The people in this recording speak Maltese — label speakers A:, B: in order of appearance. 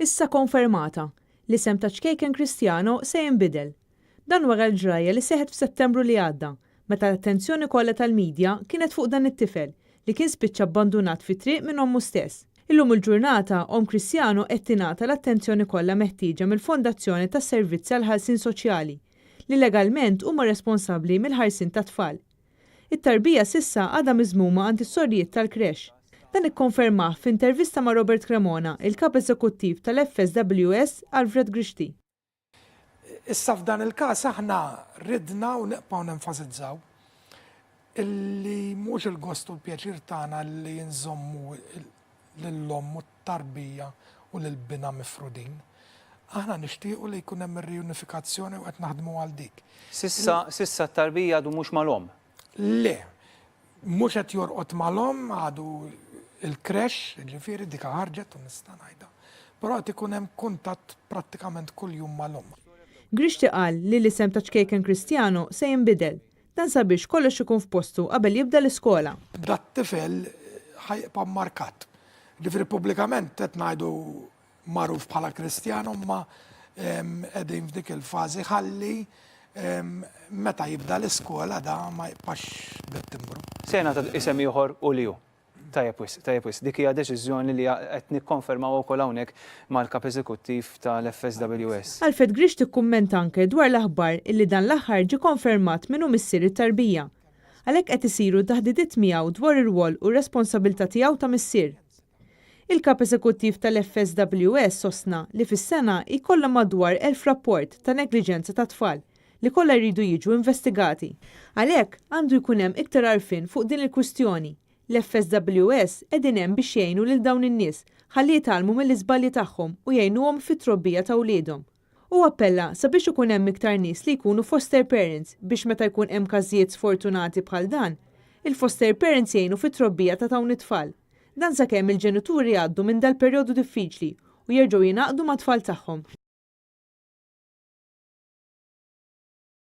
A: Issa konfermata, l-isem ta' ċkejken Cristiano se jinbidel. Dan wara l-ġrajja li seħħet f'Settembru li għadda, meta l-attenzjoni kollha tal-midja kienet fuq dan it-tifel li kien spiċċa abbandunat fit-triq minn ommu stess. Illum il-ġurnata, omm Cristiano qed tingħata l-attenzjoni kollha meħtieġa mill-Fondazzjoni tas-Servizzi għall-Ħarsien Soċjali, li legalment huma responsabbli mill-ħarsien tat-tfal. It-tarbija s'issa għadha miżmuma għand is-sorijiet tal-creche. Dan ikkonfermah f'intervista ma' Robert Cremona, il-Kap Eżekuttiv tal-FSWS Alfred Grixti.
B: Issa f'dan il-każ aħna ridna u nibqgħu nenfasizzaw illi mhux il-gost u l-pjaċir tagħna li nżommu lill-omm u t-tarbija u lil binha mifrudin. Aħna nixtiequ li jkun hemm ir-riunifikazzjoni u qed naħdmu għal dik.
C: S'issa, s'issa t-tarbija għadu mhux mal-omm?
B: Le. Mhux qed jorqod mal-omm, għadu il-creche, jiġifieri dik ħarġet u nista' ngħidha. Però qed ikun hemm kuntatt prattikament kuljum mal-omm.
A: Grixti qal li l-isem ta' ċkejken Cristiano se jinbidel. Dan sabiex kollox ikun f'postu qabel jibda l-iskola.
B: Dat-tifel ħa jibqa' mmarkat. Ġifieri pubblikament qed ngħidu magħruf bħala Cristiano imma qegħdin f'dik il-fażi ħalli meta jibda l-iskola da ma jibqax bit-timbru.
C: Se jingħata isem ieħor u li hu. Tajjeb wisq, tajjeb wisq. Dik hija deċiżjoni li qed nikkonfermaw ukoll hawnhekk mal-Kap Eżekuttiv tal-FSWS.
A: Alfred Grixti kkummenta anke dwar l-aħbar illi dan l-aħħar ġie konfermat min hu missier it-tarbija. Għalhekk qed isiru taħdidiet miegħu dwar ir-rwol u r-responsabilità tiegħu ta' missier. Il-Kap Eżekuttiv tal-FSWS sostna li fis-sena jkollha madwar 1,000 rapport ta' negliġenza ta' tfal li kollha jridu jiġu investigati. Għalhekk, għandu jkun hemm iktar għarfien fuq din il-kwistjoni. L-FSWS qegħdin hemm biex jgħinu lil dawn in-nies ħalli jitgħallmu mill-iżbalji tagħhom u jgħinuhom fit-trobbija ta' wliedhom. Hu appella sabiex ikun hemm iktar nies li jkunu foster parents biex meta jkun hemm każijiet sfortunati bħal dan, il-foster parents jgħinu fit-trobbija ta' dawn it-tfal. Dan sakemm il-ġenituri jgħaddu minn dal-perjodu diffiċli u jerġgħu jingħaqdu mat-tfal tagħhom.